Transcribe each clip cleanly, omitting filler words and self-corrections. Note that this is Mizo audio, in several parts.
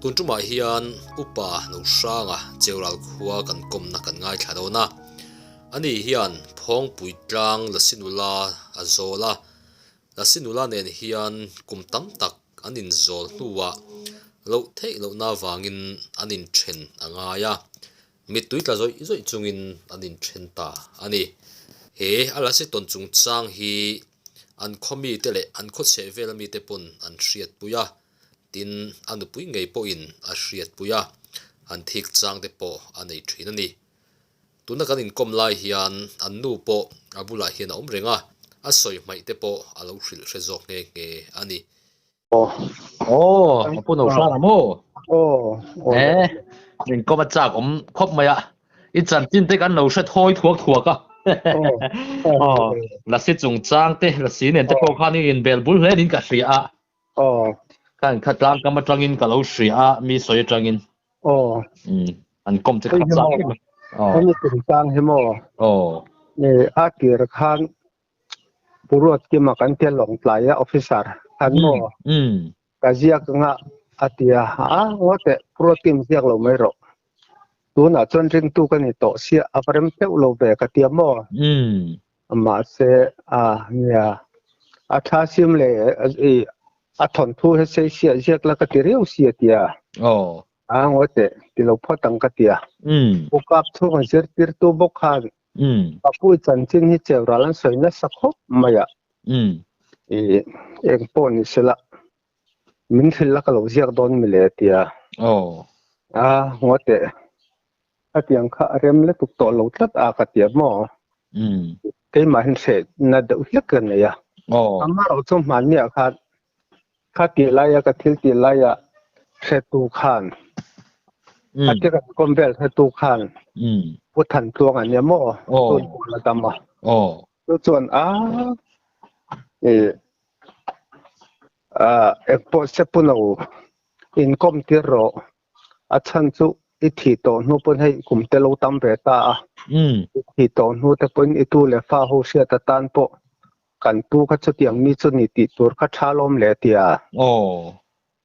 Tun tumah hian Upa Nohranga Cheural khua kan kawmna kan ngaithla dawn a. Ani hian Phawngpui tlang Lasi nula a zawl a. Lasi nula nen hian kum tam tak an inzawl hnuah loh theih lohna avangin an inthen a ngai a. Mittui tla zawih zawih chungin an inthen ta a ni. He a lasi tawn chungchang hi an khaw mite leh an khaw chheh vela mite pawn an hriatpui a, tin a nupui ngei pawhin a hriatpui a, an thik chang te pawh a nei thin a ni. Tuna kan inkawm lai hian an nu pawh a bulah hian a awm reng a, a sawi hmaih te pawh a lo hrilh hre zawk nghe nghe a ni. Aw, a pu no hrang ang maw? Aw, Eh, min kawm a chak awm khawp mai a. I chanchin te kan lo hre thawi thuak thuak a. Aw, lasi chungchang te, lasi nen te pawh khan i inbel bul hle niin ka hria a. Aw. Khan kha tlangkam atangin ka lo hria a, mi sawi atangin. Aw. An kawm che kha chak em. Aw. Hemi chungchang hi maw? Aw. A tir khan Pu Ruatkima kan tia Lawngtlai a officer an maw? Ka ziak anga a ti a, a ngaw teh Pu Ruatkim ziak lo mai rawh. Tunah chuan ringtu ka ni tawh sia a va rem teuh lo ve ka tia maw? Mahse a nia a tha sim le i a thawnthu he sei sia ziak la ka ti riau si a tia. A ngaw teh ti lo phawt ang ka tia. Pu Kap chhung a zirtirtu bawk khan Papui chanchin hi cheural an sawi nasa khawp mai a. I eng pawh ni sela min hrilh la ka lo ziak dawn mi le tia. A ngaw teh hetiang kha a rem lutuk tawh lo tlat a ka tia maw? Keimah hian hrehna deuh hlek ka nei a. Amaherawhchu chu hmanniah khan Kha tih laia ka thil tih laia hretu khan a ti kan kawm vel hretu khan Pu Thantluang a nia maw tun pawh la dam a chu chuan a i a engpawh se pu no inkawm tir rawh a chhan chu i thih tawh hnu pawn hei kum te lo tam ve ta a i thih tawh hnu te pawhin i tu leh fa ho hriat atan pawh Kan pu kha chutiang mi chu ni tih tur kha tha lawm le tia. Aw.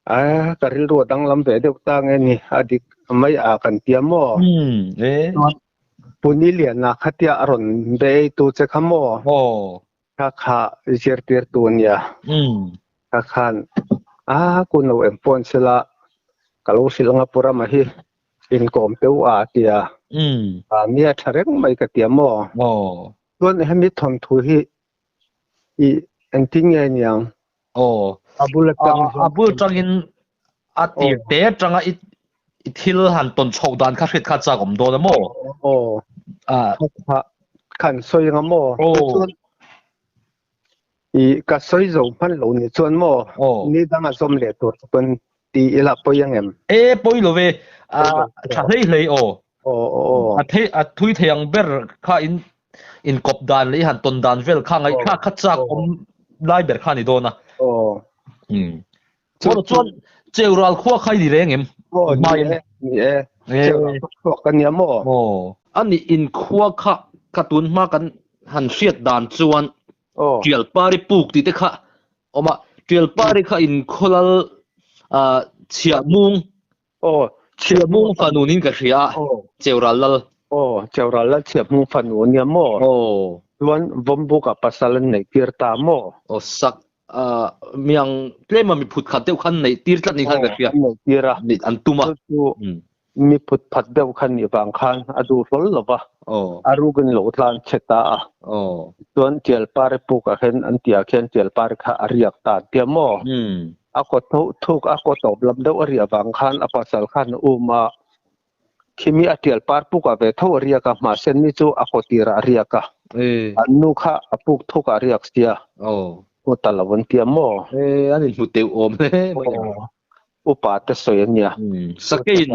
A ka rilru a danglam ve deuh ta nge ni a dik mai a kan tia maw? Umm e. Chuan Puni Liana kha tia a rawn be ei tu che kha maw? Aw. Kha kha zirtir tu ania. Umm. Kha khan a kun lo em pawn sela ka lo hrilh anga Pu Rama hi inkawm teuh a tia. Umm. A nia tha reng mai ka tia maw? Aw. Chuan hemi thawnthu hi i engtin nge niang? Aw. A bul atang hian. A bul atangin a tir te atanga i i thil han tawn chhoh dan kha hriat kha chak awm dawn a maw? Aw. A khan sawi anga maw? Aw. Chuan i ka sawi zo hman lo ni chuan maw? Aw. Ni dang a zawm leh tur chu pawn ti ila pawi ang em? E pawi lo ve. A tha hlei hlei aw. Aw aw. A thei a thui thei ang ber kha in in kawp dan leh i han tawn dan vel kha ngaihthlak kha chak awm lai ber kha ni dawn a. Aw. Um. Chuan chuan cheural khua kha i ni reng em? Aw ni e ni e. Cheural khua ka nia maw? Aw. Ani in khua kha ka tun hma kan han hriat dan chuan Aw. Tialpari puk tih te kha awm a. Tialpari kha in khawlal chhiahmung Aw, Chhiahmung fanu niin ka hria a, Cheural Lal. Aw, Cheural Lal Chhiahmung fanu a nia maw? Aw. Chuan Vawmbukah pasal an neih tir ta maw? Aw, sak miang tlema mi phut khat deuh khan neih tir tlat niin khan ka hria. Aw, an neih tir a. An tum a. Chu chu mi phut phat deuh khan nih vang khan a duh hlawl lo va. Aw. A rukin lo tlan che ta a. Aw. Chuan Tialpari pukah khan an tihah khian Tialpari kha a riak ta an tia maw? A kaw thuk a kaw tawp lam deuh a riah vang khan a pasal khan a um a, khimi a tial par puk ah ve tho a riak a, mahse ni chu a kaw tir ah a riak a, an nu kha a puk thuk ah a riak sia, hmu ta lo an tia maw? An inhmu teuh awm hle mai a. Upa te sawi a nia. Sakeiin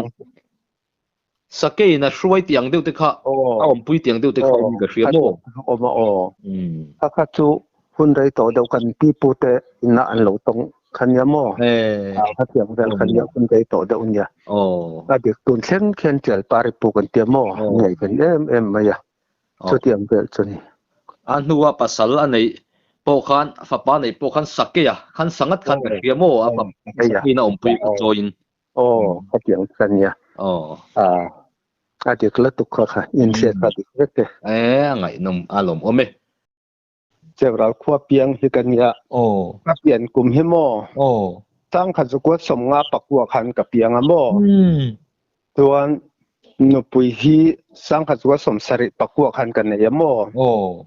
Sakeiin a hruai tih ang deuh te kha a awmpui tih ang deuh te kha awm in ka hria maw? Awm a aw. Kha kha chu hun rei tawh deuh kan pi pu te inah an lo tawng kha nia maw? Kha tiang vel kha nia hun rei tawh deuh nia. A dik tun thleng khian Tialpari pu kan tia maw? Ngaih ven em em mai a. Chutiang vel chu ni. A hnua pasal a neih pawh khan fapa neih pawh khan Sakeia khan sangat khan ka hria maw? A fapa Sakeiin a awmpui kha chawiin. Aw khatiang kha nia. Aw. A a dik lutuk kha kha inhriat kha dik vek e. E a ngaihnawm a lawmawm e. Chevral khua piang hi ka nia. Aw. Ka pian kum hi maw? Aw. Changkhat zakua 50 pakua khan ka piang a maw? Umm. Chuan nupui hi 10 zakua 70 pakua khan ka nei a maw? Aw.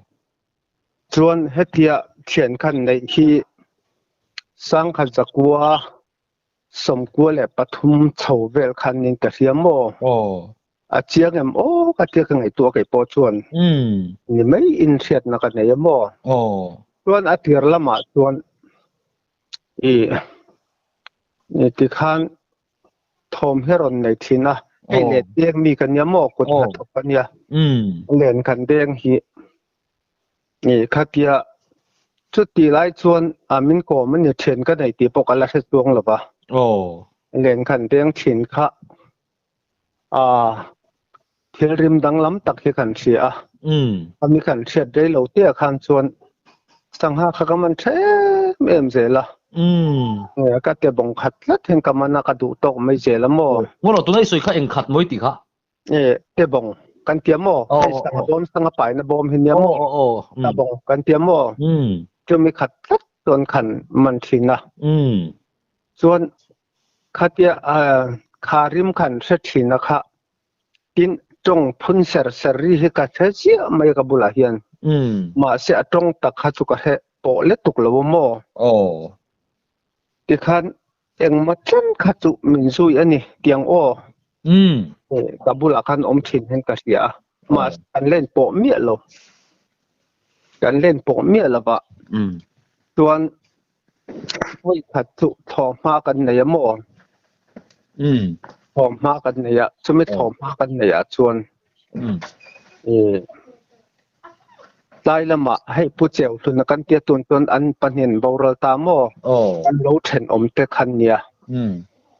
Chuan hetia thian khan neih hi 10 zakua 93 chho vel khan nin ka hria maw? Aw. A chiang em aw ka tia ka ngaihtuah kei pawh chuan. Umm. Ni mai in hriatna ka nei a maw? Aw. Chuan a tir lamah chuan i tikhan thawm hi rawn nei thin a. Hei Aw. len deng mi ka nia maw? Kut Aw. hnathawk ka nia. Umm. Len kan deng hi i khatia chuti lai chuan a min kawm a ni thian ka nei tih pawh ka la hre chuang lo va. Aw. Len kan deng thin kha a thil rim danglam tak hi kan hria a. Umm. Ami kan hriat rei lo te ah khan chuan sangha kha ka man them em zel a. Umm. Ka te bawng khat tlat hian ka man a ka duh tawk mai zel a maw. Ngawlo tunah i sawi kha eng khat mawi tih kha? E te bawng kan tia maw? Hei sangha bawm sangha paina bawm hi nia maw? Ta bawng kan tia maw? Chumi khat tlat chuan khan man thin a. Chuan khatia kha rim khan hre thin a kha tin tawng phun ser ser ri hi ka hre chiah mai ka bulah hian. Mahse a tawng tak kha chu ka hre pawh letuk lo maw? Tikhan engmah chen kha chu min zui a ni tiang aw. Ka bulah khan awm thin hian ka hria a. Mahse kan len pawh miah lo. Kan len pawh miah lo va. Chuan vawi khat chu thlawhhma kan nei a maw? Thlawhhma kan nei a, chumi thlawhhma kan nei ah chuan tlai lamah hei Pu Cheu hluna kan tia tun chuan an pahnih an boral ta maw? Kan lo thenawm te khan nia.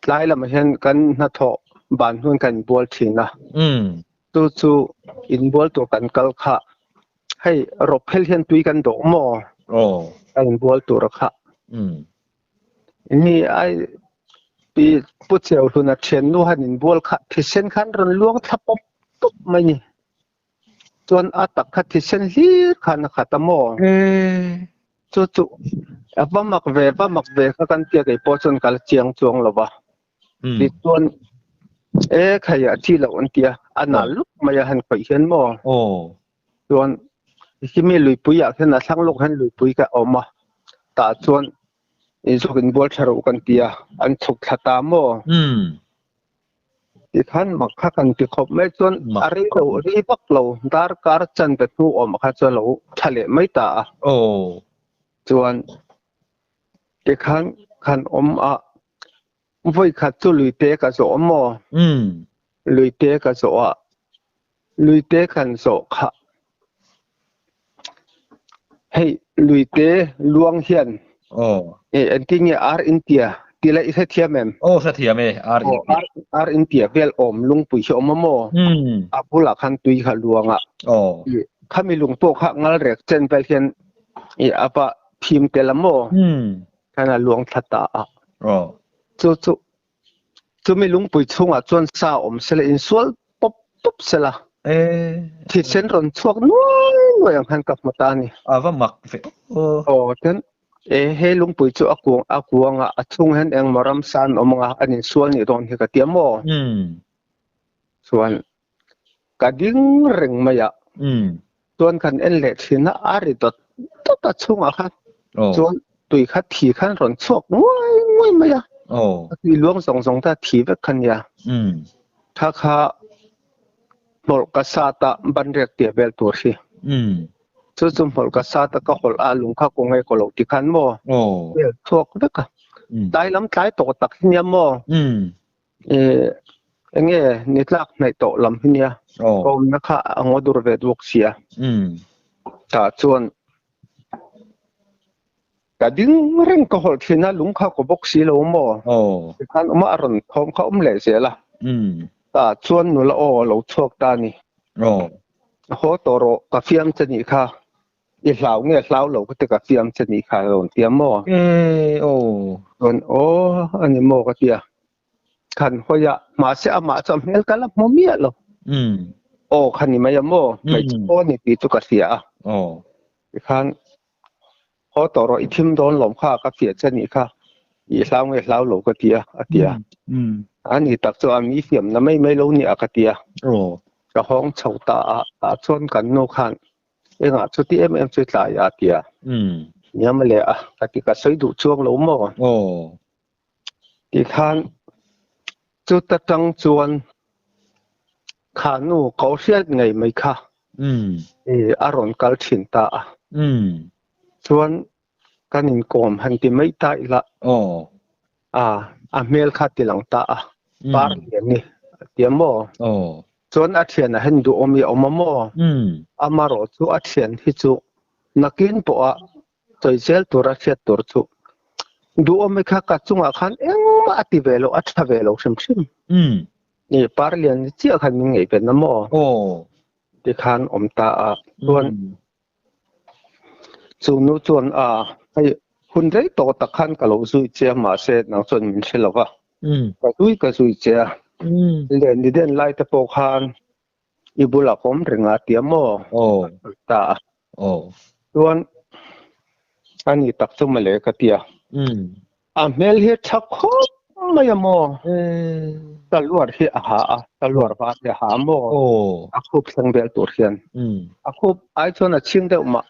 Tlai lamah hian kan hnathawh ban hun kan inbual thin a. Chu chu inbual tur kan kal kha hei rawp phel hian tui kan dawh maw? Kan inbual tur a kha. Ni ai pi Pu Cheu hluna thiannu han inbual kha thisen khan rawn luang thla pawp pawp mai ni. Chuan a tak kha thisen hlir khan a khat a maw? Chu chu a va mak ve va mak ve kha kan tia kei pawh chuan ka la chiang chuang lo va. Tichuan e khai a thi loh an tia a nal lup mai a han khawih hian maw? Chuan khimi luipui ah khian a thlang lawk hian luipui ka awm a tah chuan inzawk inbual tha rawh kan tia an chhuk thla ta maw? Tikhan mak kha kan ti khawp mai chuan a rei lo rei vak lo darkar chanve hnu awm kha chuan lo tha leh mai ta a. Chuan tikhan khan awm a vawi khat chu luite ka zawh maw? Luite ka zawh a luite kan zawh kha hei luite luang hian engtin nge ar intia tih la i hrethiam em? Aw hrethiam e ar intia. Ar intia vel awm lungpui hi awm a maw? A bulah khan tui kha luang a. Khami lung pawh kha ngal rek chen vel hian i a va phim tel a maw? Khan a luang thla ta a. Chu chu chumi lungpui chhungah chuan sa awm sela insual pawp pawp sela. Thisen rawn chhuak nuai nuai ang khan ka hmu ta a ni. A va mak ve aw. Aw chuan e he lungpui chu a kuang a kuang a a chhung hian engmaw ramsa an awm anga an insual nih dawn hi ka ti a maw? Chuan ka ding reng mai a. Chuan kan en leh thin a, a ri dawt dawt a chhungah khan. Chuan tui kha thi khan rawn chhuak nguai nguai mai a. A tui luang zawng zawng te a thi vek kha nia. Tha kha hmawlh ka sat a, banrek tia vel tur hi. Chu chu hmawlh ka sat a, ka hawlh a, lung kha kaw ngei kaw lo ti khan maw? Vel chhuak vek a. Tlai lam tlai tawh tak hi nia maw? Enge ni tlak hnaih tawh lam hi nia. Ka awmna kha a ngaw dur ve bawk sia. Tah chuan ka ding reng ka hawlh thin a, lung kha kaw bawk si lo maw? Tikhan awm a, a rawn thawm kha awm leh zel a. Tah chuan nula aw a lo chhuak ta a ni. Haw tawh rawh, ka fiam che nih kha. I hlau nge hlau lo ka ti ka fiam che nih kha a rawn ti a maw? Chuan aw a ni maw ka ti a. Kan hawi a, mahse amah chu a hmel ka la hmu miah lo. Aw kha ni mai a maw, hmeichhe aw ni tih chu ka hria a. Tikhan haw tawh rawh i thim dawn lawm kha ka fiah che nih kha, i hlau nge hlau lo ka ti a, a ti a. A ni tak chu a mi fiamna mai mai lo nia ka ti a. Ka hawng chho ta a, tah chuan kan nu khan engah chuti em em chu i tlai a a ti a. Nia mawle a, ka ti ka sawi duh chuang lo maw? Tikhan chuta tang chuan kha nu ko hriat ngei mai kha a rawn kal thin ta a. Chuan kan inkawm han ti mai ta ila a hmel kha ti lang ta a, par lian ni a ti a maw? Chuan a thianah hian duhawm i a awm a maw? Amarawh chu a thian hi chu nakin pawha Sawi zel tur a hriat tur chu duhawm i kha ka chungah khan engmah a ti ve lo, a tha ve lo hrim hrim. Ni par lian ni chiah khan min ngaih ven a maw? Ti khan awm ta a. Chuan chu nu chuan a hei hun rei tawh tak khan ka lo zui che a mahse nang chuan min hre lo va. Ka zui ka zui che a. Len ni den lai te pawh khan i bulah ka awm reng a tia maw? Ta a. Chuan a ni tak chu mawle ka ti a. A hmel hi tha khawp mai a maw? Saluar hi a ha a, saluar var hi a ha a maw? A khup thleng vel tur hian. A khup ai chuan a chhing deuh mah.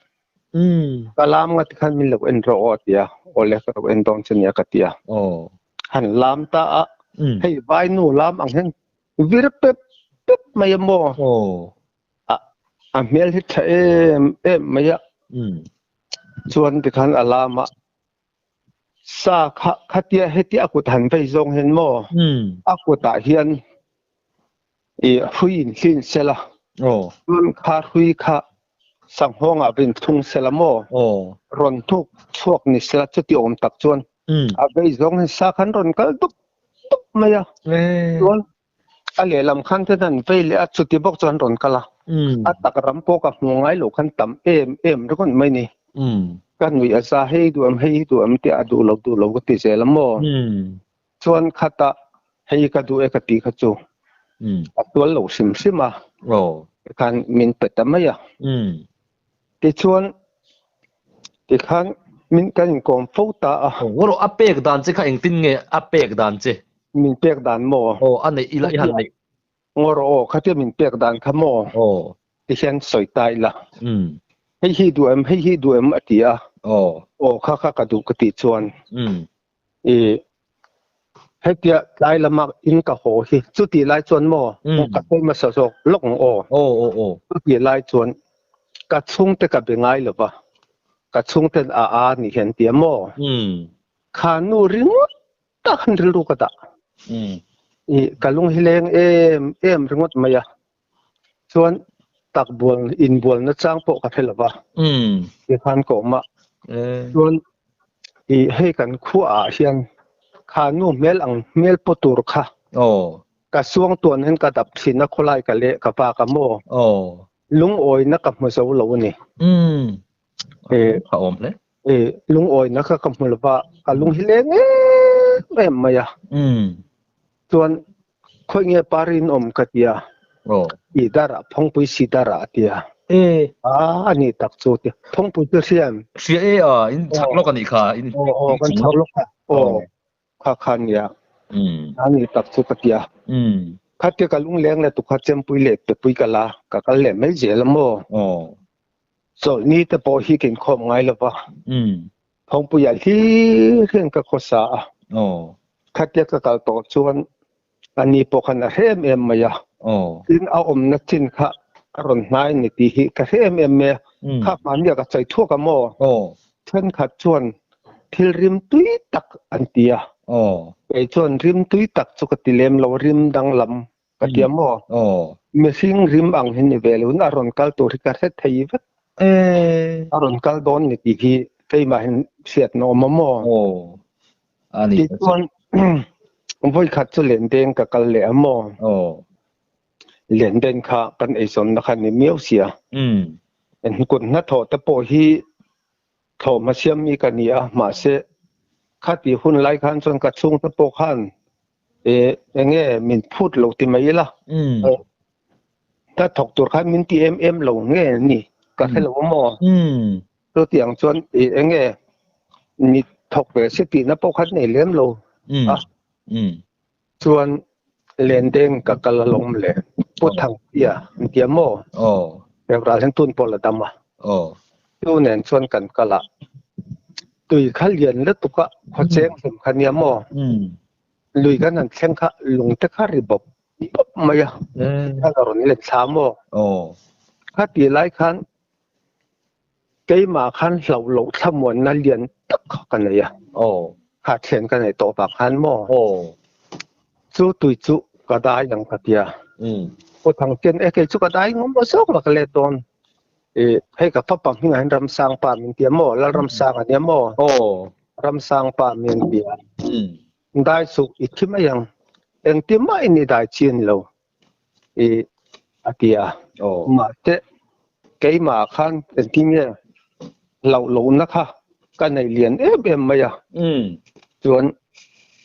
Ka lam nga tikhan min lo en rawh aw a ti a. Awle ka lo en dawn che nia ka ti a. Han lam ta a, hei vainu lam ang hian vir pep pep mai a maw? A a hmel hi tha em em mai a. Chuan tikhan a lam a sa kha khatia hetia a kut han vei zawng hian maw a kutah hian i hrui in hlin sela chuan kha hrui kha sanghawngah vin thlung sela maw rawn hnuk chhuak ni sela chuti awm tak chuan a vei zawng hian sa khan rawn kal dup dup mai a. Chuan a lehlam khan te an vei leh a, chuti bawk chuan rawn kal a. A tak ram pawh ka hmu ngai loh khan tam em em ringawt mai ni. Ka nuih a za hei duh em hei duh em tih a duh lo duh lo ka ti zel a maw. Chuan khata hei ka duh e ka tih kha chu a tual lo hrim hrim a. Tikhan min pe ta mai a. Tichuan tikhan min kan inkawm fo ta a. Aw rawh a pek dan che kha engtin nge a pek dan che? Min pek dan maw? Aw a neih ila i han neih. Ngaw rawh aw khatia min pek dan kha maw? Aw. Tihian sawi ta ila. Hei hi duh em hei hi duh em a ti a. Aw. Aw kha kha ka duh ka tih chuan. I hetia tlai lama in ka haw hi chuti lai chuan maw ka sawi hmasa zawk lawk ang aw. Aw aw aw. Chuti lai chuan ka chhungte ka be ngai lo va, ka chhungten a a ni hian tia maw. Kha nu ringawt tak han rilru ka dah. I ka lung hi leng em em ringawt mai a. Chuan tak bual inbualna chang pawh ka hre lo va. Tikhan ka awm a. Chuan i hei kan khuaah hian kha nu hmel ang hmel paw tur kha ka suang tuan hian ka dap thin a khawlai ka leh ka vak a maw. Lungawina ka hmu zo lo a ni. A awm hle. Lungawina kha ka hmu lo va, ka lung hi leng em em mai a. Chuan Khawi nge parin awm ka ti a, i darah phawngpui si darah a ti a. A a ni tak chu ti. Phawngpui chu hria em? Hria e a, in chak lawk a nih kha. In aw aw kan chak lawk a. Aw kha kha nia. A ni tak chu ka ti a. Khatia ka lungleng leh tukha chempui leh pepui ka la, ka kal leh mai zel a maw? Chawlhni te pawh hi ka inkhawm ngai lo va. Phawngpuiah hlir hian ka khawsa a. Khatia ka kal tawh chuan ani pawh khan a hre em em mai a. Tin, a awmna chin kha a rawn hnai a ni tih hi ka hre em em mai a. Kha hmahnia ka sawi thuak a maw? Thenkhat chuan thil rim tui tak an ti a. Kei chuan rim tui tak chu ka ti lem lo, rim danglam Ka ti a maw? Mihring rim ang hi ni ve lo in a rawn kal tur hi ka hre thei vek. A rawn kal dawn ni tih hi keimah hian hriatna awm a maw? Tichuan vawikhat chu Lendeng ka kal leh a maw? Lendeng kha kan eizawnna kha ni miau sia. Kut hnathawh te pawh hi thlawhhma siam mi ka ni a, mahse khati hun lai khan chuan ka chhungte pawh khan. Enge min phut lo ti mai ila. Ka thawk tur khan min ti em em lo nge ni ka hre lo maw? Chutiang chuan enge ni thawk ve se tihna pawh khan nei lem lo a. Chuan Lendeng ka kal alawm le Pu Thangpia an tia maw? Reural hian tun pawh la dam a. Chu nen chuan kan kal a, tui kha lian lutuk a, khawcheng hlum kha nia maw? Lui kan han thleng kha lung te kha ri bawp bawp mai a, khan a rawn let thla maw? Kha tih lai khan keimah khan hlauh loh thlamuanna lian tak kha ka nei a, kha thian ka nei tawh vang khan maw? Chu tui chu ka dai ang ka tia, Pu Thangtian e kei chu ka dai ngawm lo zawk la ka let dawn, hei ka fapa hmingah hian Ramsangpa min tia maw? Lalramsang a nia maw? Ramsangpa min tia. Dai suk i thi mai ang, engti mahin i dai chi a ni lo i a ti a. Mahse keimah khan engtin nge hlauh lohna kha ka nei lian em em mai a, chuan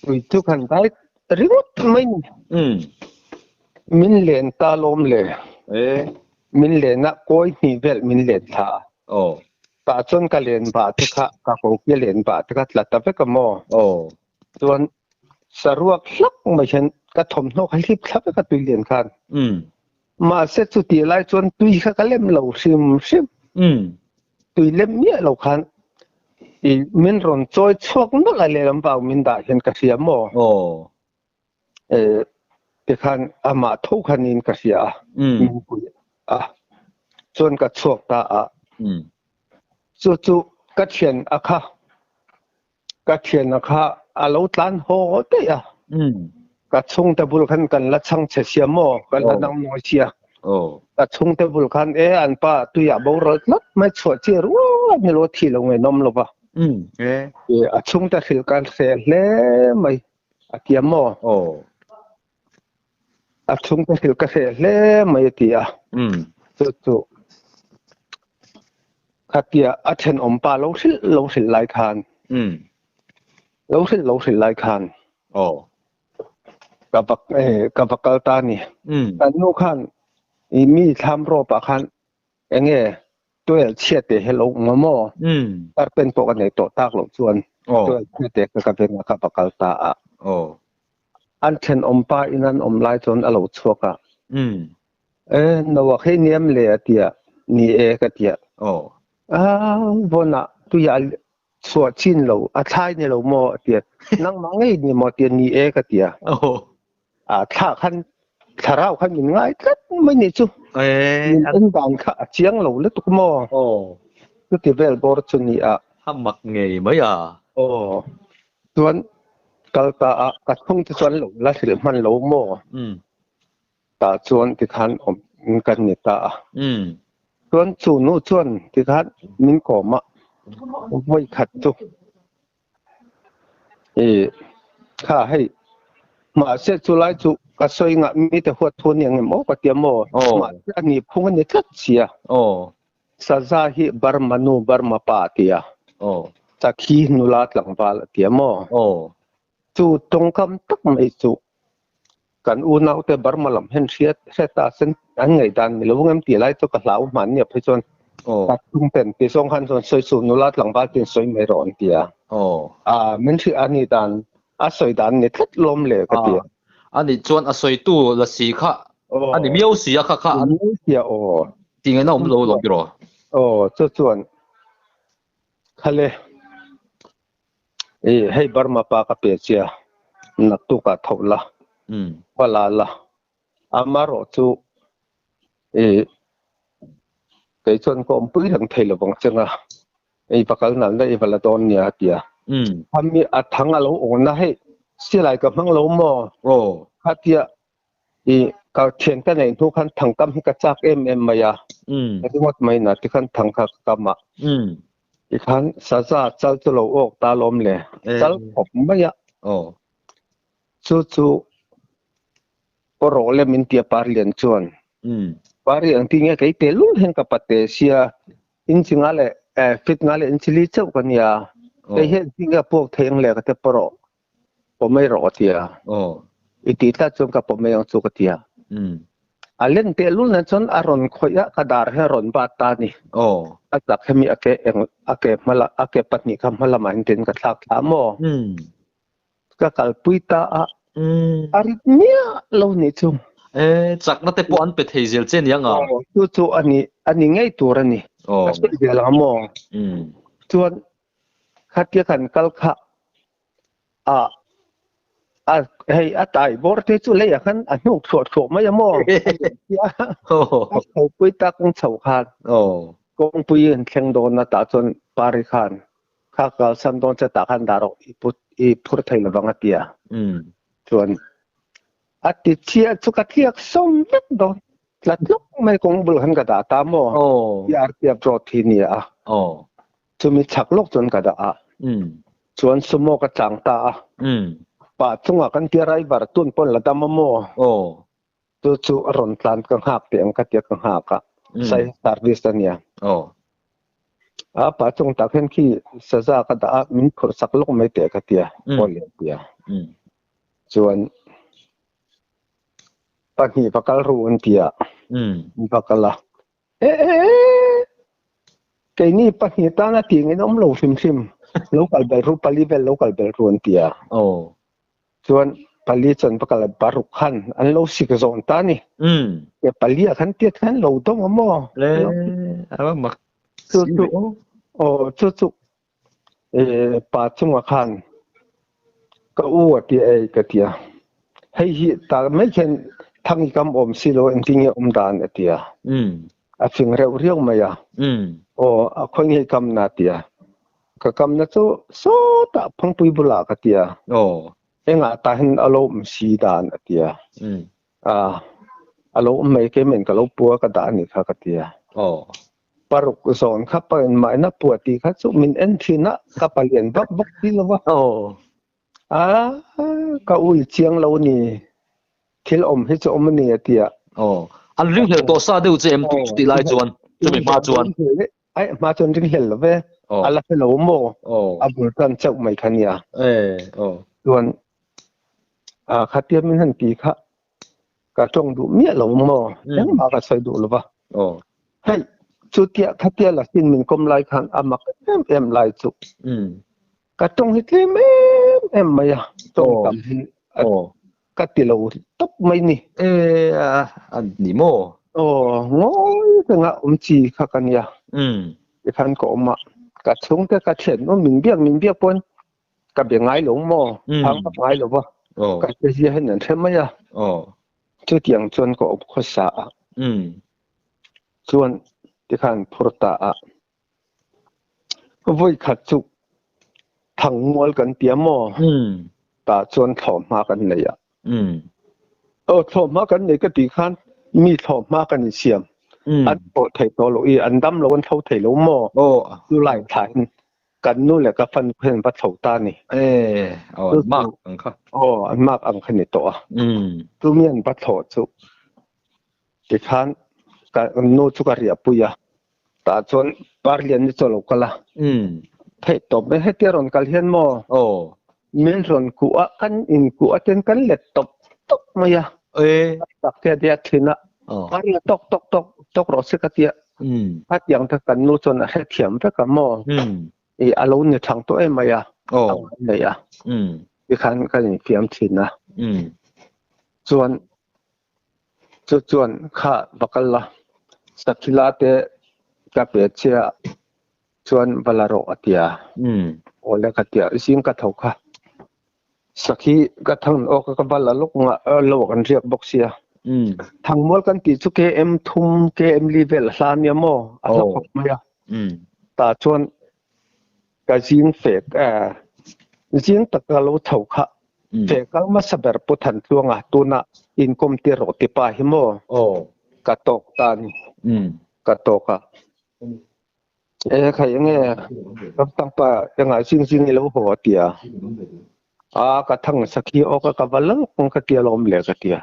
tui chu khan dai ringawt mai ni. Min len ta lawm le, min len a kawi hnih vel min len thla a. Tah chuan ka len bah te kha, ka kokia len bah te kha tla ta vek a maw? Chuan saruak hlak mai hian ka thawmhnaw kha hlip thla vek a tui lian khan. Mahse chutih lai chuan tui kha ka lem lo hrim hrim. Tui lem miah lo khan i min rawn chawi chhuak nawlh a lehlam vau min dah hian ka hria maw? Tikhan amah tho khan in ka hria a, min pui a, chuan ka chhuak ta a. Chu chu ka thian a kha, ka thian a kha a lo tlan haw daih a. Ka chhungte bul khan kan la chhang che sia maw, kan la nang nawi sia. Ka chhungte bul khan e an pa tuiah boral tlat mai chhuah chi rual ni lo thi lo ngaihnawm lo va. A chhungte hrilh kan hre hle mai. A ti a maw? Aw. A chhungte hrilh ka hreh hle mai a ti a. Chu chu khatia a thenawm pa lo hrilh lo hrilh lai khan. Lo hrilh lo hrilh lai khan. Aw. Ka va ka va kal ta ni. Kan nu khan i mi thlam rawp ah khan enge tuel chhiat te hi lo awm a maw? Tarpen pawh ka nei tawh tak loh chuan tuel chhiat te ka veng a ka va kal ta a. An thenawm pa in an awm lai chuan a lo chhuak a. E Noah khi niam le a tia ni e ka tia. A vawnah tuiah chhuah chin lo a thlai ni lo maw a tia. Nangmah ngei ni maw a tia ni e ka tia. A thla khan thlarau khan min ngai tlat mai ni chu. Min en dan kha a chiang lo lutuk maw? Chuti vel bawr chu ni a. A mak ngei mai a. Aw. Chuan kal ta a ka chhung te chuan lo la hrilh hman lo maw? Tah chuan tikhan awm kan ni ta a. Chuan chu nu chuan tikhan min kawm a vawi khat chu. I kha hei mahse chulai chu ka sawi ngah mi te huat thu aniang em aw ka tia maw mahse a nih phung a ni tlat sia saza hi Burma nu Burma pa a tia sakhi nula tlangval a tia maw chu tawngkam tak mai chu kan unaute Burma lam hian hriat hre ta sen an ngaihdan ni lo ngem tih lai chu ka hlau hman nia phei chuan ka tung ten ti zawng khan chuan sawi chu nula tlangval tin sawi mai rawh an ti a a min hrilh a nih dan a sawi dan ni tlat lawm le ka ti a ani chuan a sawi tu la si kha ani miau si a kha kha an miau si a aw ti ngaihna awm lo lawm tiraw aw chu chuan khale I hei Burma pa ka pe chia naktukah tho la va la la amarawh chu i kei chuan ka awmpui reng thei lovang cheng a i va kal nal na i va la dawn nia a ti a ami a thang a lo awn a hei silai ka hmang lo maw khatia i ka thian ka neih hnu khan thangkam hi ka chak em em mai a ringawt mai na tikhan thang kha ka kam a tikhan saza chal chu lo awk ta lawm le chal khawp mai a chu chu pawrawh le min tia parlian chuan parlian ti nge kei te lul hian ka pate sia inchi nga leh fit nga leh inchi li chauh ka nia kei hian ti nge puak thei ang le ka te pawrawh pawh mai rawh a ti a. I tih tlat chuan ka pawm mai ang chu ka ti a. A len tehlul nen chuan a rawn khawih a, ka dar hi a rawn bat ta a ni. A chak hemi a ke eng a ke hma la a ke pahnih kha hma lamah hian tin ka thlak thla a maw? Ka kalpui ta a, a rit miah lo nih chu. E, chakna te pawh an pe thei zel che nia nga? Aw, chu chu a ni a ni ngei tur a ni. Ka sawi zel ang maw? Chuan khatia kan kal kha a a hei a tai bawr te chu leiah khan a hnuk thluah thluah mai a maw? A chhopui ta kawng chho khan kawngpui an thleng dawn a tah chuan pari khan kha kalsan dawn che tah khan dah rawh i put i phur thei lovang a ti a. Chuan a ti chiah chu ka tliak sawm vek dawn tla tluk mai kawng bul khan ka dah ta maw? PRPF road hi nia a. Chumi chhak lawk chuan ka dah a. Chuan sumo ka chang ta a. Pah chungah kan tia driver tun pawn la dam a maw? Chu chu a rawn tlan ka nghak teh ang ka tia ka nghak a. Sai service a nia. A pah chung tak hian khi saza ka dah a, min phurh sak lawk mai teh ka tia. Aw le tia. Chuan pahnih va kal ru an tia. Va kal a. E e e! Keini pahnih tana tih ngei awm lo hrim hrim. Lo kal bel ru, pali vel lo kal bel ru an ti a. Chuan pali chuan va kal paruk khan an lo sik zawn ta ni. E pali ah khan tiat khan lo dawng a maw? Le, a va mak Chu chu, aw chu chu e pa chungah khan ka u a ti ei ka ti a. Hei hi ta mai khian thang i kam awm si lo engtin nge awm dan a ti a. A fing reuh riau mai a. Aw a khawi nge i kam na a ti a. Ka kam na chu sawtah phangpui bulah ka ti a. Engah tah hian a lo awm si dan a ti a. A lo awm mai keimahin ka lo pua ka dah a nih kha ka ti a. Paruk zawn kha pain mahna pua tih kha chu min en thin a, ka palian vak vak ti lo va. A, ka ui chiang lo ni, thil awm hi chu awm a ni a ti a. An ringhlel tawh sa deuh che em chutih lai chuan, chumi hma chuan? Ai, hma chuan ringhlel lo ve, a la hre lo maw? A bul tan chauh mai kha nia. Chuan, khatia min han ti kha ka tawng duh miah lo maw? Engmah ka sawi duh lo va. Hei, chutia khatia la sin min kawm lai khan a mak em em lai chu. Ka tawng hi tlem em em mai a, tawng tam hi ka ti lo tawp mai ni. E, a ni maw? Aw, ngawi renga awm chi kha ka nia. Tikhan ka awm a, ka chhungte ka thian min biak min biak pawn ka be ngai lo maw? Thang vak ngai lo va. Ka che zia hian an hre mai a. Chutiang chuan ka awm khawsa a. Chuan tikhan phur ta a. Vawi khat chu thangmual kan tia maw? Tah chuan thlawhhma kan nei a. Aw thlawhhma kan nei ka tih khan mi thlawhhma kan insiam. An thaw thei tawh lo i an dam lo an tho thei lo maw? Chu lai thla in kan nu leh ka fanu hian va tho ta ni. Aw an mark ang kha. Aw an mark ang kha ni tawh a. Chumi an va thlawh chu tikhan ka nu chu ka riahpui a. Tah chuan Parlian ni chu a lo kal a. Theih tawp mai hetia rawn kal hian maw? Min rawn kuh a, kan inkuh a ten kan let tawp tawp mai a. Tak te a nia thin a. Parlian tawk tawk tawk tawk rawh se ka tia. Khatiang te kan nu chuan a hrethiam vek a maw? I a lo ni thang tawh em mai a. A nei a. Tikhan kan infiam thin a. Chuan Chu chuan kha va kal la, Sakhila te ka pe che a, chuan va la rawh a ti a. Aw le ka ti a, zing ka tho kha. Sakhi ka thang aw ka va la lawk nga lo kan riak bawk sia. Thangmual kan tih chu KM thum KM li vel a hla nia maw a hla khawp mai a. Tah chuan ka zing fek zing tak ka lo tho kha fe kal hmasa ber Pu Thantluanga tuna inkawm tir rawh ti pa hi maw ka tawk ta a ni ka tawk a e khai enge Ramtang pa engah zing zing i lo haw a ti a a ka thang sakhi aw ka ka va lal kawng ka tia lawm le ka tia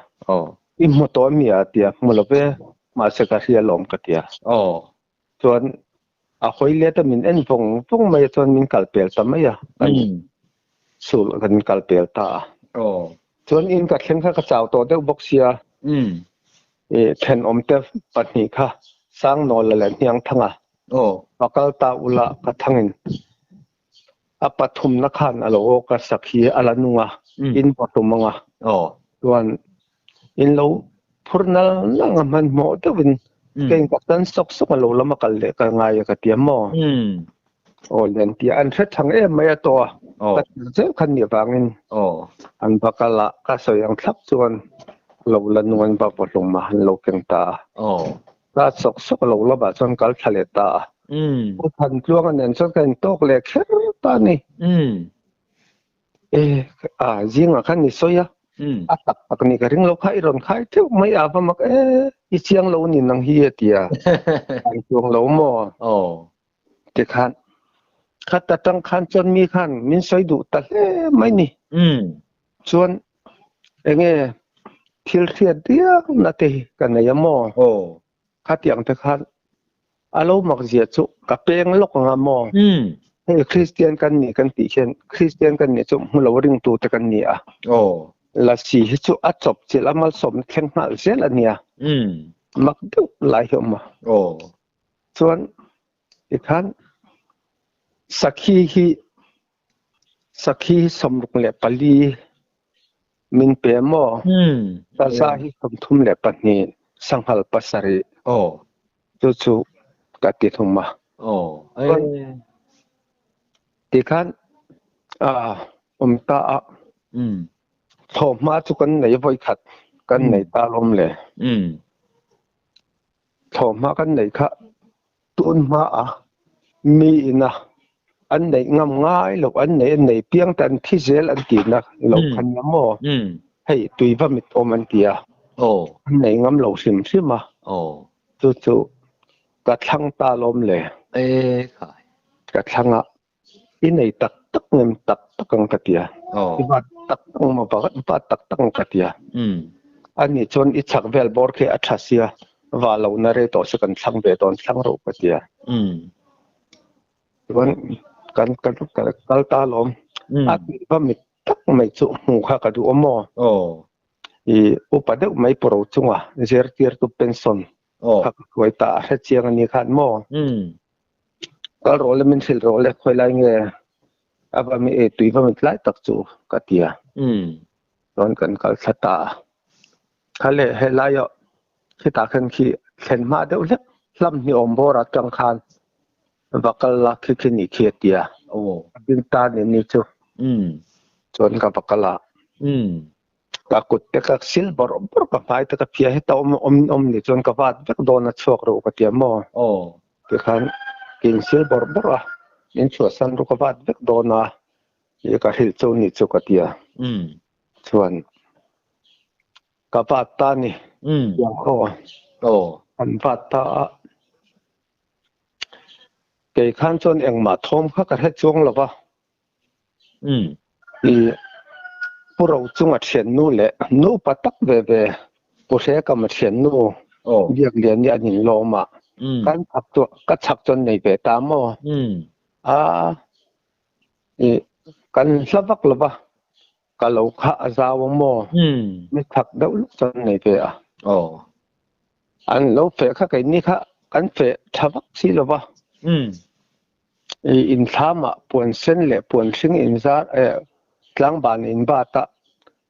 i hmu tawh mi a tia hmu lo ve mahse ka hria lawm ka tia Chuan a hawi let a min en vawng vawng mai a chuan min kal pel ta mai a, kan sul kan kal pel ta a. Chuan in ka thleng kha ka chau tawh deuh bawk sia. I thenawm te pahnih kha Sangnawla leh Hniangthanga va kal ta ula ka thangin a pathumna khan a lo awk a sakhi a la nung a, in va tum ang a. Chuan in lo phur nal nal ang a hmanhmawh deuhin ka in ka tan sawk sawk a lo lama kal leh ka ngai a ka ti a maw? Aw lian tia an hre thang em mai a tawh a, ka tir zel khan nih vangin an va kal a, ka sawi ang thlap chuan lo la nung an va vaw hlum a, an lo keng ta a. Ka sawk sawk a lo lamah chuan kal thla leh ta a. Pu Thantluanga nen chuan ka intawk leh kher ta a ni. E, a zingah khan i sawi a, a tak tak ni ka ring lo kha i rawn khai theuh mai a va mak e, i chiang lo ni nang hi a ti a, an chuang lo maw? Tikhan khat atang khan chuan mi khan min sawi duh ta hle mai ni. Chuan enge thil hriat diak na te hi ka nei a maw? Khatiang te khan a lo mak zia chu ka peng lawk ang a maw? Hei Kristian kan ni kan tih hian Kristian kan nih chu hmu lo ringtu te kan ni a. Lasi hi chu a chawp chilh a malsawmna thleng nghal zel a nia. Mak deuh lai hi a awm a. Chuan tikhan sakhi hi sakhi hi 64 min pe maw? Saza hi 32, sanghal 7. Chu chu ka ti thung a. Chuan tikhan awm ta a thlawhhma chu kan nei vawikhat kan nei ta lawm le. Thlawhhma kan neih kha tun hma a mi ina an neih ngam ngai loh an neih an nei piang te an thi zel an tihna loh kha nia maw? Hei tui va mit awm an ti a, an nei ngam lo hrim hrim a, chu chu ka thlang ta lawm le. Ka thlang a, I nei tak tak ngem tak tak ang ka tia. I va tak tak maw va va tak tak ang ka tia. Ani chuan i chhak vel bawr khi a tha sia va lo na rei tawh se kan thlang ve dawn thlang ro ka tia. Chuan kan kan kal ta lawm. A tih va mit tak mai chu hmu kha ka duh awm maw. I upa deuh mai pawro chunga zirtirtu pension kha ka hruai ta a hrechiang ani khan maw. Kal rawh le min hrilh rawh le khawi lai nge a va mi ei tui va mit lai tak chu ka ti a. Chuan kan kal thla ta a. Kha le helai ah khitah khan khi thlen hma deuh hlek hlam ni awm bawr atang khan va kal la khi khi nih khi a ti a. A bin ta ni ni chu. Chuan ka va kal a. Ka kut te ka sil bawrh bawrh ka hmai te ka phia heta awm awm awm ni chuan ka vat vek dawn a chhuak reuh ka ti a maw tikhan ka in sil bawrh bawrh a min chhuahsan ru ka vat vek dawn a i ka hrilh chu ni chu ka ti a chuan ka vat ta ni aw an vat ta a kei khan chuan engmah thawm kha ka hre chuang lo va. I Pu Rochunga thiannu leh nupa tak ve ve Pu Hrekama thiannu Biaklian hi an inlawm a, kan chhak chu ka chhak chu an nei ve ta maw? A i kan hla vak lo va, ka lo kha a zau ang maw? Mi chhak deuh lawk chu an nei ve a. An lo feh kha keini kha kan feh tha vak si lo va. I inthlamah puan sen leh puan hring inzar eh tlangban in bat a,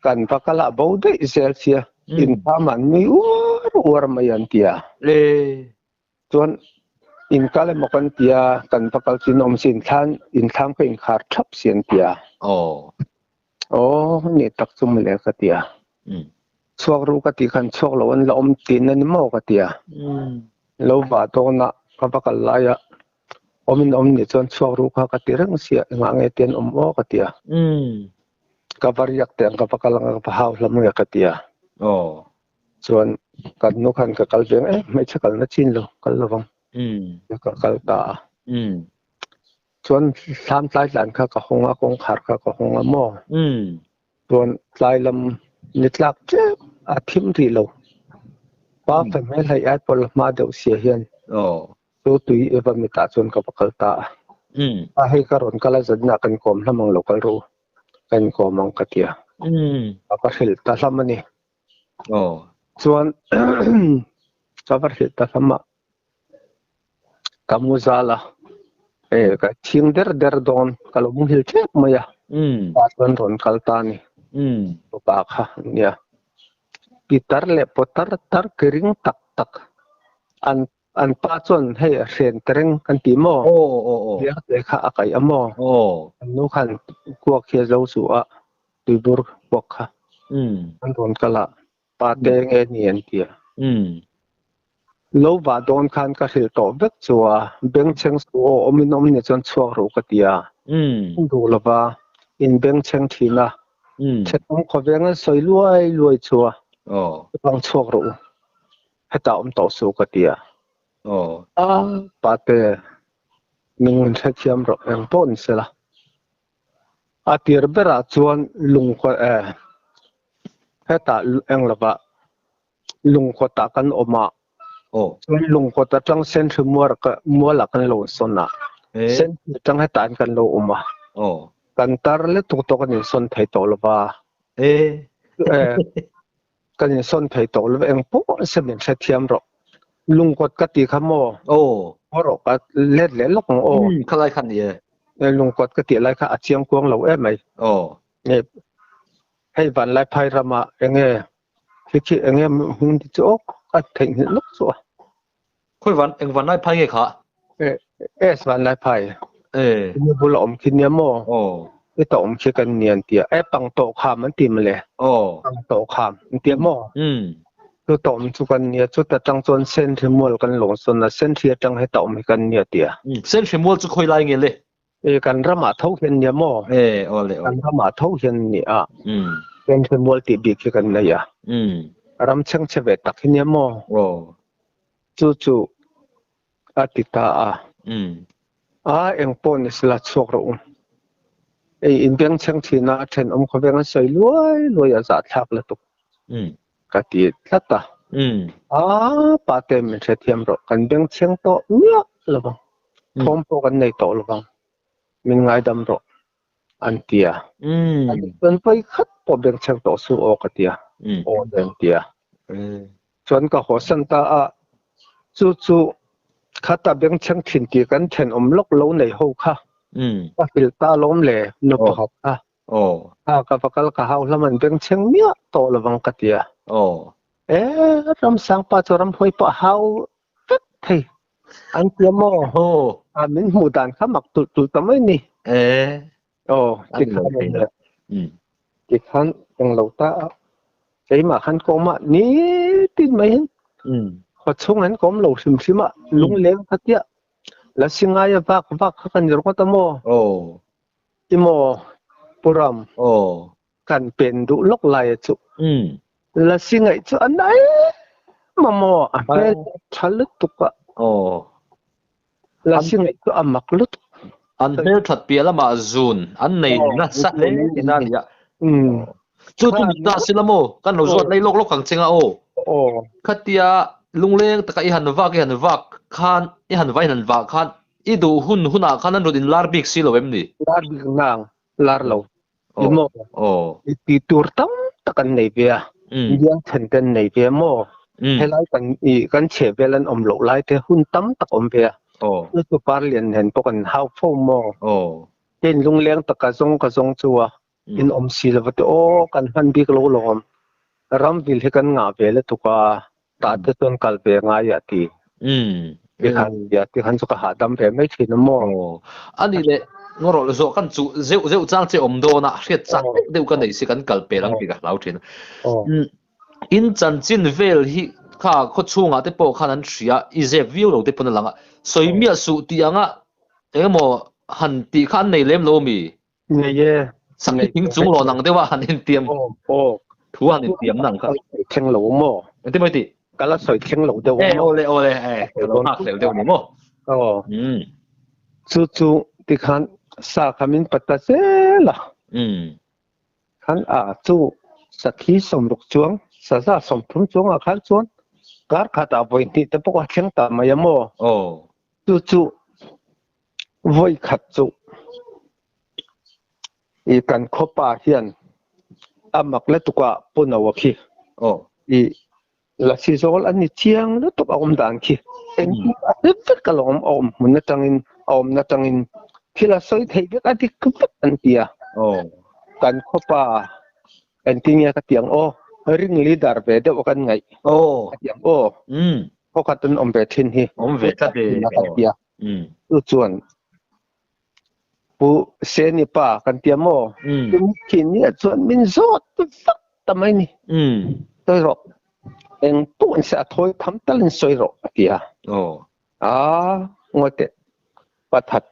kan va kal ah bo daih zel sia, inthlamah an nui uar uar mai an ti a. Chuan in kal emaw kan ti a, kan va kal chu in awm si inthlan inthlam kha inkhar thap si an ti a. Aw ni tak chu mawle ka ti a. Chhuak ru ka tih khan chhuak lo an la awm tihna ni maw ka ti a. Lo vah dawn a ka va kal lai a awm in awm nih chuan chhuak ru kha ka ti reng sia engah nge tian awm aw ka ti a. Ka va riak teh ang ka va kal ang a ka va hau hlam nge ka ti a. Chuan kan nu khan ka kal ve ang e hmeichhe kalna chin lo kal lovang ka kal ta a. Chuan thlam tlai tlan kha ka hawng a kawngkhar kha ka hawng a maw. Chuan tlai lam ni tlak tlem a thim rih lo. Pa fe hmel hei ai pawh la hma deuh sia hian chu tui i va mitah chuan ka va kal ta a. A hei ka rawn kal a zanah kan kawm hlam ang lo kal rawh u, kan inkawm ang ka ti a. Ka hrilh ta hlam a ni. Chuan ka va hrilh ta hlam a, ka mu zal a, ka chhing der der dawn, ka lo muhil tep mai a, pa chuan rawn kal ta a ni. Upa kha nia. Pitar leh pawtar tar ki ring tak tak an An pa chuan hei a hren ta reng kan ti maw? Biak te kha a kaih a maw? An nu khan kuak hi a zo chu a, tuibur kuak kha an rawn kal a, pa te nge ni an ti a. Lo vah dawn khan ka hrilh tawh vek chu a, bengchheng su aw awmin awm ni chuan chhuak ru ka ti a. An duh lova, in bengchheng thin a, thenawm khawveng an sawi luai luai chu a, chuvang chhuak rawh u. Hetah awm tawh suh ka ti a. A pate min rawn hrethiam rawh eng pawh ni sela. A tir berah chuan lungkaw e hetah eng lovah lungkawtah kan awm a. Chuan lungkawt atang Senhri muar mualah kan lo sawn a. Senhri atang hetah hian kan lo awm a. Kan tar lutuk tawh kan insawn thei tawh lova. Kan insawn thei tawh lo eng pawh se min hrethiam rawh. Lungkawt ka ti kha maw? Aw. Haw rawh ka let leh lawk ang aw. Umm khalai kha ni e. Lungkawt ka tih lai kha a chiang kuang lo em mai. Aw. Nge hei Vanlaiphai ramah enge khi khi enge hmun ti chu aw ka theihnghilh lawk chu a. Khawi van eng Vanlaiphai nge kha? Es Vanlaiphai. E. Ni bul a awm khi nia maw? Aw. I ta awm khi kan ni an tia. E pang tawh kham an ti mawle. Aw. Pang tawh kham an tia maw? Um. Chu ta awm chu kan nia. Chu ta tang chuan Senhri mual kan lawng sawn a. Senhri atang heta awm hi kan nia tia. Um. Senhri mual chu khawi lai nge le? E kan ramah tho hian nia maw? E aw le aw. Kan ramah tho hian nia. Um. Senhri mual tih bik hi kan nei a. Um. Ram chhengchhe ve tak hi nia maw? Aw. Chu chu a ti ta a. A eng pawh ni sela chhuak rawh u. Ei in bengchheng thin a, a thenawm khawveng an sawi luai luai a zahthlak lutuk ka ti tlat a. A pa te min hrethiam rawh, kan bengchheng tawh miah lo vang, thawm pawh kan nei tawh lo vang, min ngaidam rawh an ti a. Chuan vawi khat pawh bengchheng tawh suh aw ka ti a, aw an ti a. Chuan ka haw san ta a, chu chu khata bengchheng thin tih kan thenawm lawk lo nei ho kha ka hrilh ta alawm le nu pakhat kha. A ka va kal ka hau hlam an bengchheng miah tawh lovang ka ti a. E Ramsang pa chu ramhuai pawh a hau vek thei an ti a maw? A min hmuh dan kha mak tulh tulh ta mai ni. Aw tikhan tikhan englo ta a keimah khan ka awm a nitin mai hian khaw chhung an ka awm lo hrim hrim a lungleng kha tiah lasi ngaia vak vak kha ka ni ringawt a maw emaw Puram kan pen duh lawk lai a chu lasi ngaih chu a na em a maw a hmel tha lutuk a Lasi ngaih chu a mak lutuk. An hmelthat piah lamah zun an nei nasa hle tihna a ni a. Chu chu ni ta sila maw? Kan lo zawt lei lawk lawk ang che nga aw. Khatia lungleng taka i han vak i han vak khan i han vai han vah khan i duh hun hunah khan an rawn inlar bik si lo em ni? Lar bik nang, lar lo. Ni maw? I tih tur tam tak an nei ve a, biang then te an nei ve a maw? Helai kan i kan chheh vel an awm loh lai te hun tam tak awm ve a. Chu chu Parlian nen pawh kan hau fo maw? Kei in lungleng tak ka zawng ka zawng chu a, in awm si lova te aw kan hman bik lo lawm. Ramvil hi kan ngah ve lutuk a, tah te chuan kal ve ngai a ti. Tikhan bia tikhan chu ka hahdam ve mai thin a maw? Ani leh ngarawh zawh kan chu zeuh zeuh chang che awm dawn a, hriat chak deuh deuh ka nei si kan kal pel ang tih ka hlau thin. In chanchin vel hi kha khaw chhungah te pawh khan an hria, i zep viau lo te pawn a lang a, sawi miah suh tih anga engemaw han tih kha an nei lem lo mi? Nei e. Sakhi thing chung lawn ang deuh a han intiam. Aw. Thu han intiam na ang kha. Thleng lo maw? Engtin maw i tih? Ka la sawi thleng lo deuh maw? Awle awle e ka lo nghak hlel deuh ni maw? Aw. Chu chu tikhan sa kha min pat ta zel a. Khan a chu sakhi 60 chuang saza 30 chuang ah khan chuan kar khat ah vawi hnih te pawh a thleng ta mai a maw? Aw. Chu chu Vawi khat chu i kan khawpa hian A mak lutuk a Pu Noa khi. Aw. I Lasi zawl an ni chiang lutuk a awm dan khi. Engkim a hre vek alawm a awm hmun atangin a awmna atangin thil a sawi theih vek a dik vek an ti a. Aw. Kan khawpa engtin nge ka ti ang aw ring leader ve deuh a kan ngaih. Aw. Ka ti ang aw. Khawkhat an awm ve thin hi. Awm ve tlat e. Ka ti a. Chu chuan Pu Seni pa kan ti a maw? Khi nia chuan min zawt vak ta mai ni. Sawi rawh. Eng pawh in se a thawi tham tal in sawi rawh a ti a. A ngawi teh. Pathat.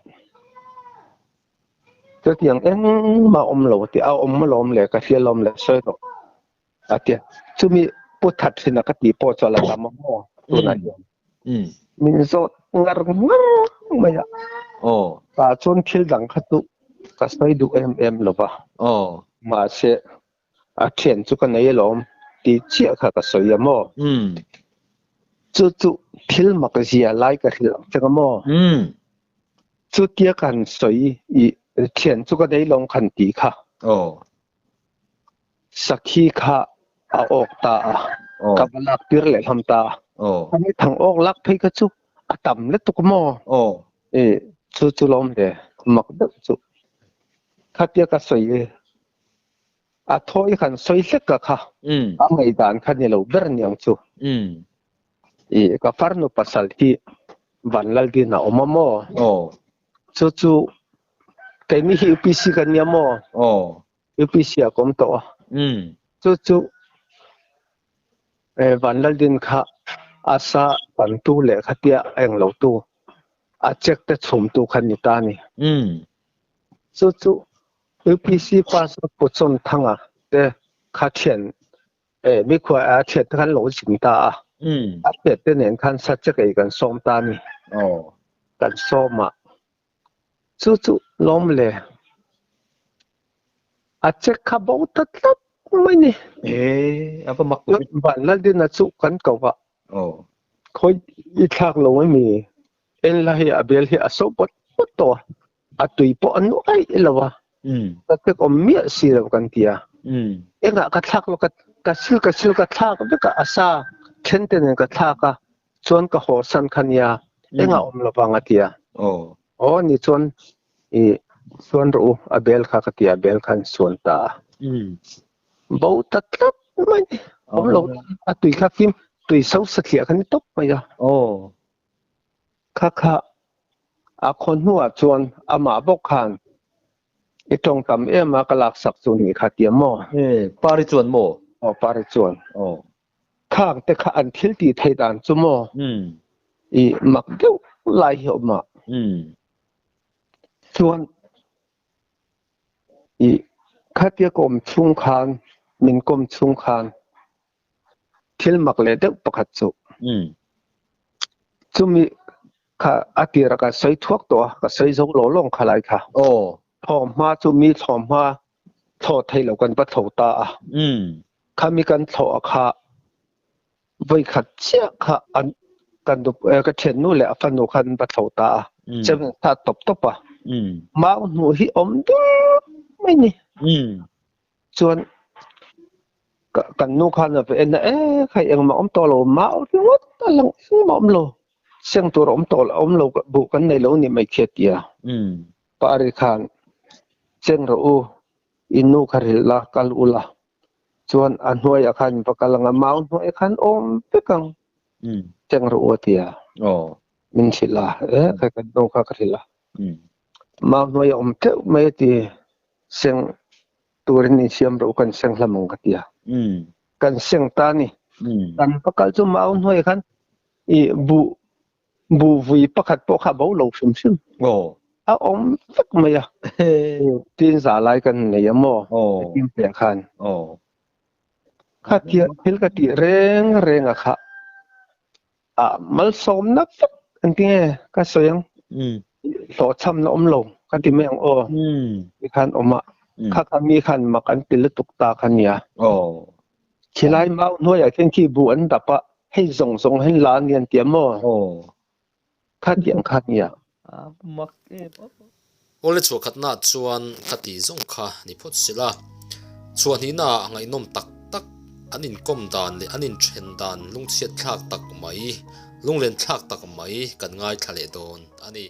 Chutiang engmah awm lo a ti a. A awm alawm le ka hria alawm le sawi rawh a ti a. Chumi Pu That hrin a ka tih pawh chu a la tam a maw tunah hian. Min zawt ngar ngar mai a. Tah chuan thil dang kha chu ka sawi duh em em lo va. Mahse a thian chu ka nei alawm tih chiah kha ka sawi a maw. Chu chu thil mak zia lai ka hrilh ang che nga maw. Chutia ka han sawi i thian chu ka nei lawm khan tih kha. Sakhi kha a awk ta a, ka va lak tir leh hlawm ta a. Ani thang awk lak phei kha chu a tam lutuk maw? E, chu chu lawm le, mak deuh chu. Khatia ka sawi e, a thawi khan sawi hlek ka kha, a ngaihdan kha ni lo ber niang chu. E, ka farnu pasal hi Vanlaldin a awm a maw? Chu chu keini hi UPC kan nia maw? UPC a kawm tawh a. Chu chu Vanlaldin kha a sa pantu leh khatia a englo tu a check te chhum tu kha ni ta ni. Chu chu UPC pass a Pu Chawnthanga te kha thian mikhua a thian te khan lo zin ta a. A thian te nen khan sa check ei kan sawm ta ni. Kan sawm a. Chu chu lawm le. A check kha bo ta tlat mai ni. E, a va mak tu. Van Laldina chu kan ko va. Khoi i thlak lo mai mi. En la hi a bel hi a so pot pot to. A tui pawh a nuai lo a. Ka check awm miah si lo kan ti a. Engah ka thlak lo ka ka sil ka sil ka thlak vek a a sa then te nen ka thlak a. Chuan ka haw san kha nia engah awm lo vang a ti a. Aw ni chuan i suan rawh u a bel kha ka ti a bel khan suan ta a. Bo ta tlat mai ni awm lo a tui kha fim tui so satliah kha ni tawp mai a. Kha kha a khaw hnuah chuan amah bawk khan i tawng tam em a ka laksak chu ni kha tia maw. Pari chuan maw? Aw pari chuan. Khang te kha an thil tih theih dan chu maw i mak deuh lai hi a awm a. Chuan i khatia ka awm chhung khan min kawm chhung khan thil mak leh deuh pakhat chu chumi kha a tira ka sawi thuak tawh a, ka sawi zo lo lawng kha lai kha. Thawmhma chu mi thawmhma thlawh thei lo kan va thlo ta a. Khami kan thlawh a kha voi khat chiah kha an kan ka thiannu leh a fanu khan va thlo ta a. Chem tha tawp tawp a. Mau hnu hi awm dur mai ni. Chuan kan nu khan a va en a e khai engmah awm tawh lo mau ringawt a lang engmah awm lo. Seng tur awm tawh awm lo buh kan nei lo ni mai khi a ti a. Pari khan cheng rawh u, i nu kha rilh la, kal u la. Chuan a hnuaiah khan va kal ang a, mau hnuaiah khan awm vek ang. Cheng rawh u a ti a. Min hrilh a, e khai kan nu kha ka hrilh a. Mau hnuaiah awm teuh mai a ti, seng turin insiam rawh u kan seng hlam ang ka ti a. Kan seng ta a ni. Kan va kal chu mau hnuaiah khan i buh Bu vui pakhat pawh kha a bo lo hrim hrim. A awm vek mai a. Tin za lai kan nei a maw? Tin piah khan. Kha tia thil ka tih reng reng a kha. A malsawmna vek an ti nge ka sawi ang. Hlawhchhamna awm lo ka ti mai ang aw. Ti khan awm a. Kha kha mi khan mak an ti lutuk ta kha nia. Khilai mau hnuaiah khian khi bu an dap a, hei zawng zawng hian la a ni an ti a maw? Kha tiang kha nia. Awle chhuah khatnaah chuan ka ti zawng kha ni phawt sila. Chhuah hnihnaah ngaihnawm tak tak an inkawm dan leh an inthen dan lungchhiat thlak tak mai, lunglen thlak tak mai kan ngaithla leh dawn a ni.